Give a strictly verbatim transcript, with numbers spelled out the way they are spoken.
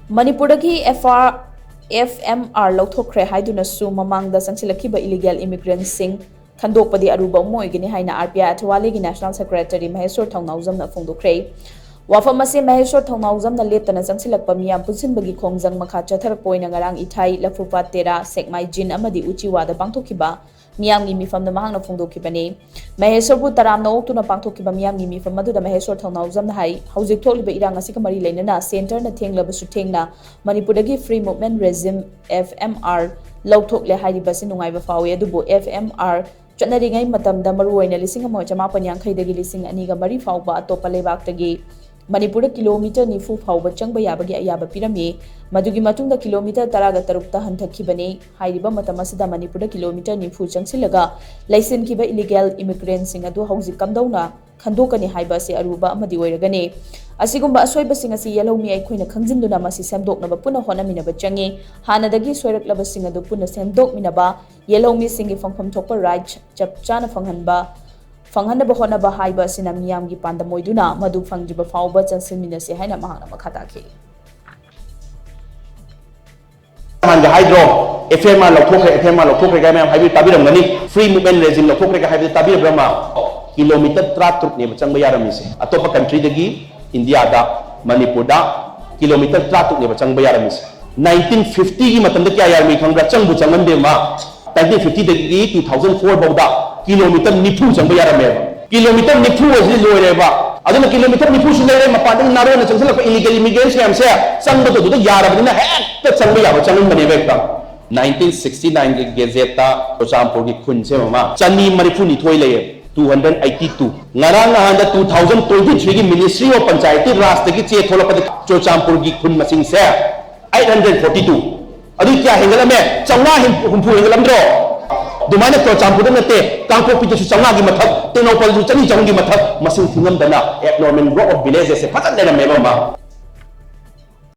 ꯃꯅꯤꯄꯨꯔꯗꯒꯤ F R F M R ꯂꯧꯊꯣꯛꯈ꯭ꯔꯦ ꯍꯥꯏꯗꯨꯅꯁꯨ ꯃꯃꯥꯡꯗ ꯆꯪꯁꯤꯜꯂꯛꯈꯤꯕ ꯏꯂꯤꯒꯦꯜ ꯏꯃꯤꯒ꯭ꯔꯦꯟꯁꯤꯡ ꯈꯟꯗꯣꯛꯄꯗꯤ ꯑꯔꯨꯕ ꯑꯃ ꯑꯣꯏꯒꯅꯤ ꯍꯥꯏꯅ ꯑꯥꯔ ꯄꯤ ꯑꯥꯏ ꯑꯊꯋꯥꯂꯤꯒꯤ ꯅꯦꯁꯅꯦꯜ ꯁꯦꯀ꯭ꯔꯦꯇꯔꯤ ꯃꯍꯦꯁꯣꯔ ꯊꯧꯅꯥꯎꯖꯝꯅ ꯐꯣꯡꯗꯣꯛꯈ꯭ꯔꯦ꯫ ꯋꯥꯐꯝ ꯑꯁꯤ ꯃꯍꯦꯁꯣꯔ ꯊꯧꯅꯥꯎꯖꯝꯅ ꯂꯦꯞꯇꯅ ꯆꯪꯁꯤꯜꯂꯛꯄ ꯃꯤꯌꯥꯝ ꯄꯨꯟꯁꯤꯟꯕꯒꯤ ꯈꯣꯡꯖꯪ ꯃꯈꯥ ꯆꯠꯊꯔꯛꯄ ꯑꯣꯏꯅ ꯉꯔꯥꯡ ꯏꯊꯥꯏ, ꯂꯐꯨꯄꯥꯠ ꯇꯦꯔꯥ, ꯁꯦꯛꯃꯥꯏ ꯖꯤꯟ ꯑꯃꯗꯤ ꯎꯆꯤꯋꯥꯗ ꯄꯥꯡꯊꯣꯛꯈꯤꯕ ꯃꯤꯌꯥꯝꯒꯤ ꯃꯤꯐꯝꯗ ꯃꯍꯥꯛꯅ ꯐꯣꯡꯗꯣꯛꯈꯤꯕꯅꯤ꯫ ꯃꯍꯦꯁꯣꯔꯕꯨ ꯇꯔꯥꯝꯅ ꯑꯣꯛꯇꯨꯅ ꯄꯥꯡꯊꯣꯛꯈꯤꯕ ꯃꯤꯌꯥꯝꯒꯤ ꯃꯤꯐꯝ ꯑꯗꯨꯗ ꯃꯍꯦꯁꯣꯔ ꯊꯧꯅꯥꯎꯖꯝꯅ ꯍꯥꯏ, ꯍꯧꯖꯤꯛ ꯊꯣꯛꯂꯤꯕ ꯏꯔꯥꯡ ꯑꯁꯤꯒ ꯃꯔꯤ ꯂꯩꯅꯅ ꯁꯦꯟꯇꯔꯅ ꯊꯦꯡꯂꯕꯁꯨ ꯊꯦꯡꯅ ꯃꯅꯤꯄꯨꯔꯗꯒꯤ Free Movement Regime, F M R, ꯂꯧꯊꯣꯛꯂꯦ ꯍꯥꯏꯔꯤꯕ ꯑꯁꯤ ꯅꯨꯡꯉꯥꯏꯕ ꯐꯥꯎꯏ, ꯑꯗꯨꯕꯨ F M R ꯆꯠꯅꯔꯤꯉꯩ ꯃꯇꯝꯗ ꯃꯔꯨꯑꯣꯏꯅ ꯂꯤꯁꯤꯡ ꯑꯃ ꯆꯃꯥꯄꯟ ꯌꯥꯡꯈꯩꯗꯒꯤ ꯂꯤꯁꯤꯡ ꯑꯅꯤꯒ ꯃꯔꯤ ꯐꯥꯎꯕ ꯑꯇꯣꯞꯄ ꯂꯩꯕꯥꯛꯇꯒꯤ ꯃꯅꯤꯄꯨꯔꯗ ꯀꯤꯂꯣꯃꯤꯇꯔ ꯅꯤꯐꯨ ꯐꯥꯎꯕ ꯆꯪꯕ ꯌꯥꯕꯒꯤ ꯑꯌꯥꯕ ꯄꯤꯔꯝꯃꯤ꯫ ꯃꯗꯨꯒꯤ ꯃꯇꯨꯡꯗ ꯀꯤꯂꯣꯃꯤꯇꯔ ꯇꯔꯥꯒ ꯇꯔꯨꯛꯇ ꯍꯟꯊꯈꯤꯕꯅꯤ꯫ ꯍꯥꯏꯔꯤꯕ ꯃꯇꯝ ꯑꯁꯤꯗ ꯃꯅꯤꯄꯨꯔꯗ ꯀꯤꯂꯣꯃꯤꯇꯔ ꯅꯤꯐꯨ ꯆꯪꯁꯤꯜꯂꯒ ꯂꯩꯁꯤꯟꯈꯤꯕ ꯏꯂꯤꯒꯦꯜ ꯏꯃꯤꯒ꯭ꯔꯦꯟꯁꯤꯡ ꯑꯗꯨ ꯍꯧꯖꯤꯛ ꯀꯝꯗꯧꯅ ꯈꯟꯗꯣꯛꯀꯅꯤ ꯍꯥꯏꯕ ꯑꯁꯤ ꯑꯔꯨꯕ ꯑꯃꯗꯤ ꯑꯣꯏꯔꯒꯅꯤ꯫ ꯑꯁꯤꯒꯨꯝꯕ ꯑꯁꯣꯏꯕꯁꯤꯡ ꯑꯁꯤ ꯌꯦꯜꯍꯧꯃꯤ ꯑꯩꯈꯣꯏꯅ ꯈꯪꯖꯤꯟꯗꯨꯅ ꯃꯁꯤ ꯁꯦꯝꯗꯣꯛꯅꯕ ꯄꯨꯟꯅ ꯍꯣꯠꯅꯃꯤꯟꯅꯕ ꯆꯪꯏ꯫ ꯍꯥꯟꯅꯗꯒꯤ ꯁꯣꯏꯔꯛꯂꯕꯁꯤꯡ ꯑꯗꯨ ꯄꯨꯟꯅ ꯁꯦꯝꯗꯣꯛꯃꯤꯟꯅꯕ, ꯌꯦꯜꯍꯧꯃꯤꯁꯤꯡꯒꯤ ꯐꯪꯐꯝ ꯊꯣꯛꯄ ꯔꯥꯏꯠ ꯆꯞ ꯆꯥꯅ ꯐꯪꯍꯟꯕ, ꯐꯪꯍꯟꯅꯕ ꯍꯣꯠꯅꯕ ꯍꯥꯏꯕ ꯑꯁꯤꯅ ꯃꯤꯌꯥꯝꯒꯤ ꯄꯥꯟꯗꯝ ꯑꯣꯏꯗꯨꯅ ꯃꯗꯨ ꯐꯪꯗ꯭ꯔꯤꯕ ꯐꯥꯎꯕ ꯆꯪꯁꯤꯟꯃꯤꯟꯅꯁꯤ ꯍꯥꯏꯅ ꯃꯍꯥꯛꯅ ꯃꯈꯥ ꯇꯥꯈꯤ꯫ ꯅꯍꯥꯟꯒꯤ ꯍꯥꯏꯗ꯭ꯔꯣ, F M R ꯂꯧꯊꯣꯛꯈ꯭ꯔꯦ, F M R ꯂꯧꯊꯣꯛꯈ꯭ꯔꯦ ꯀꯥꯏ ꯃꯌꯥꯝ ꯍꯥꯏꯕꯗꯨ ꯇꯥꯕꯤꯔꯝꯒꯅꯤ꯫ Free Movement Regime ꯂꯧꯊꯣꯛꯈ꯭ꯔꯦ ꯀꯥꯏ ꯍꯥꯏꯕꯗꯨ ꯇꯥꯕꯤꯔꯕ꯭ꯔꯥ? ꯃꯥ ꯀꯤꯂꯣꯃꯤꯇꯔ ꯇꯔꯥꯇꯔꯨꯛꯅꯦꯕ ꯆꯪꯕ ꯌꯥꯔꯝꯃꯤꯁꯦ꯫ ꯑꯇꯣꯞꯄ countryꯗꯒꯤ ꯏꯟꯗꯤꯌꯥꯗ, ꯃꯅꯤꯄꯨꯔꯗ ꯀꯤꯂꯣꯃꯤꯇꯔ ꯇꯔꯥꯇꯔꯨꯛꯅꯦꯕ ꯆꯪꯕ ꯌꯥꯔꯝꯃꯤꯁꯦ꯫ Nineteen fiftyꯒꯤ ꯃꯇꯝꯗ ꯀꯌꯥ ꯌꯥꯔꯝꯃꯤ ꯈꯪꯕ꯭ꯔꯥ? ꯆꯪꯕꯨ ꯆꯪꯉꯝꯗꯦ ꯃꯥ꯫ Nineteen fiftyꯗꯒꯤ two thousand four ꯐꯥꯎꯗ ꯀꯤꯂꯣꯃꯤꯇꯔ ꯅꯤꯐꯨ ꯆꯪꯕ ꯌꯥꯔꯝꯃꯦꯕ꯫ ꯀꯤꯂꯣꯃꯤꯇꯔ ꯅꯤꯐꯨ ꯑꯁꯤꯗꯤ ꯂꯣꯏꯔꯦꯕ꯫ ꯑꯗꯨꯅ ꯀꯤꯂꯣꯃꯤꯇꯔ ꯅꯤꯐꯨꯁꯨ ꯂꯩꯔꯦ, ꯃꯄꯥꯟꯗꯒꯤ ꯅꯥꯔꯣꯟꯅ ꯆꯪꯁꯤꯜꯂꯛꯄ illegal immigrants ꯃꯌꯥꯝꯁꯦ ꯆꯪꯕꯗꯣ ꯑꯗꯨꯗ ꯌꯥꯔꯕꯅꯤꯅ ꯍꯦꯛꯇ ꯆꯪꯕ ꯌꯥꯕ ꯆꯪꯍꯟꯕꯅꯦꯕ ꯍꯦꯛꯇ꯫ Nineteen sixty nineꯒꯤ gazetteꯇ ꯆꯨꯔꯆꯥꯟꯄꯨꯔꯒꯤ ꯈꯨꯟꯁꯦ ꯃꯃꯥ ꯆꯅꯤ ꯃꯔꯤꯐꯨ ꯅꯤꯊꯣꯏ ꯂꯩꯌꯦ, two hundred eighty two꯫ ꯉꯔꯥꯡ ꯅꯍꯥꯟꯗ two thousand twenty threeꯒꯤ Ministry of Panchayati Rajꯇꯒꯤ ꯆꯦ ꯊꯣꯛꯂꯛꯄꯗ ꯆꯨꯔꯆꯥꯟꯄꯨꯔꯒꯤ ꯈꯨꯟ ꯃꯁꯤꯡꯁꯦ eight hundred forty two꯫ ꯑꯗꯨ ꯀꯌꯥ ꯍꯦꯟꯒꯠꯂꯝꯃꯦ? ꯆꯥꯝꯃꯉꯥ ꯍꯨꯝꯐꯨ ꯍꯦꯟꯒꯠꯂꯝꯗ꯭ꯔꯣ? ꯑꯗꯨꯃꯥꯏꯅ ꯆꯨꯔꯆꯥꯟꯄꯨꯔꯗ ꯅꯠꯇꯦ, ꯀꯥꯡꯄꯣꯛꯄꯤꯗꯁꯨ ꯆꯥꯝꯃꯉꯥꯒꯤ ꯃꯊꯛ, ꯇꯦꯡꯅꯧꯄꯜꯗꯁꯨ ꯆꯅꯤ ꯆꯍꯨꯝꯒꯤ ꯃꯊꯛ ꯃꯁꯤꯡ ꯊꯤꯉꯝꯗꯅ abnormal growth of villagessꯁꯦ ꯐꯖꯅ ꯂꯩꯔꯝꯃꯦꯕ ꯃꯃꯥ꯫